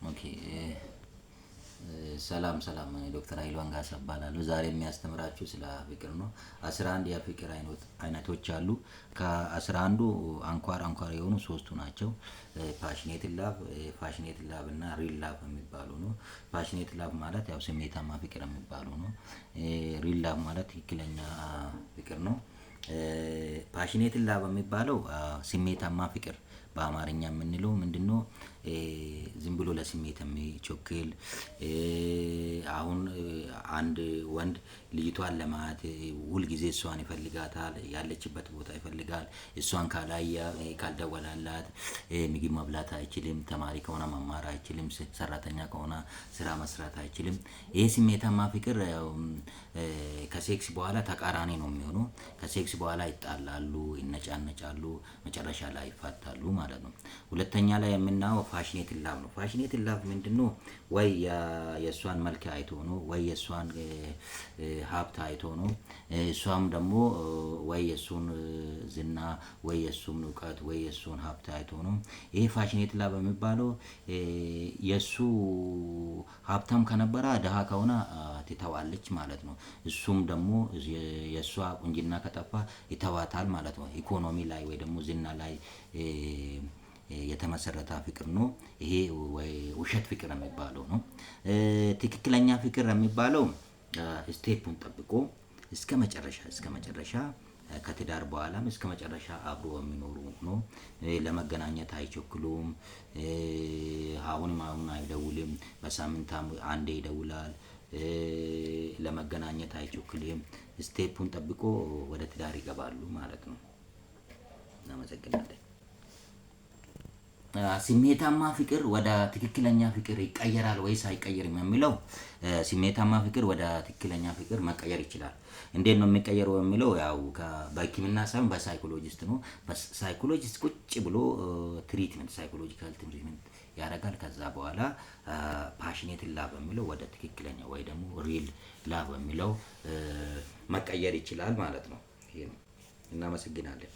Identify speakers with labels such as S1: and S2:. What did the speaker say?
S1: Okay፣ ሰላም ሰላም፣ ዶክተር ኃይሉ አንጋሳ እባላለሁ። ዛሬ የሚያስተምራችሁ ስለ ፍቅር ነው። 11 የፍቅር አይነቶች አሉ። ከ11ዱ አንኳር አንኳር የሆኑ ሶስቱ ናቸው። Passionate love፣ passionate love እና real love የሚባሉ ነው። Passionate love ማለት ያው ስሜታማ ፍቅር የሚባሉ ነው። Real love ማለት ትክክለኛ ፍቅር ነው። Passionate love የሚባለው ስሜታማ ፍቅር በአማርኛ የምንለው ምንድነው? ዝም ብሎ ለስሜት የሚቸኩል። አሁን አንድ ወንድ ልጅቷን ለማየት ሁል ጊዜ እሷን ይፈልጋታል፣ ያለችበት ቦታ ይፈልጋል። እሷን ካላየ፣ ካልደወላላት ምግብ መብላት አይችልም። ተማሪ ከሆነ መማር አይችልም። ሰራተኛ ከሆነ ስራ መስራት አይችልም። ይሄ ስሜታማ ፍቅር ከ sex በኋላ ተቃራኒ ነው የሚሆነው። ከ sex በኋላ ይጣላሉ፣ ይነጫነጫሉ፣ መጨረሻ ላይ ይፋታሉ ማለት ነው። ሁለተኛ ላይ የምናየው passionate love ነው። Passionate love ምንድነው? ወይ የእሷን መልክ አይቶ ነው፣ ወይ የእሷን ሀብት አይቶ ነው። እሷም ደግሞ ወይ የእሱን ዝና፣ ወይ የእሱን እውቀት፣ ወይ የእሱን ሀብት አይቶ ነው። ይሄ passionate love የሚባለው የእሱ ሀብታም ከነበረ ድሃ ከሆነ ትተዋለች ማለት ነው። እሱም ደግሞ የእሷ ቁንጅና ከጠፋ ይተዋታል ማለት ነው። ኢኮኖሚ ላይ ወይ ደግሞ ዝና ላይ የተመሰረተ ፍቅር ነው። ይሄ ወይ ውሸት ፍቅር የሚባለው ነው። ትክክለኛ ፍቅር የሚባለው step ኡን ጠብቆ እስከ መጨረሻ፣ ከትዳር በኋላም እስከ መጨረሻ አብሮ የሚኖሩ ነው። ለመገናኘት አይቸኩሉም። አሁንም አሁን አይደውልም። በሳምንት አንዴ ይደውላል። ለመገናኘት አይቸኩልም። Step ኡን ጠብቆ ወደ ትዳር ይገባሉ ማለት ነው። እናመሰግናለን። ስሜታማ ፍቅር ወደ ትክክለኛ ፍቅር ይቀየራል ወይስ አይቀየርም የሚለው፣ ስሜታማ ፍቅር ወደ ትክክለኛ ፍቅር መቀየር ይችላል። እንዴት ነው የሚቀየረው የሚለው ያው በሕክምና ሳይሆን በ psychologist ነው። Psychologist ቁጭ ብሎ treatment፣ psychological treatment ያደርጋል። ከዛ በኋላ passionate love የሚለው ወደ ትክክለኛ ወይ ደግሞ real love የሚለው መቀየር ይችላል ማለት ነው። ይሄ ነው። እናመሰግናለን።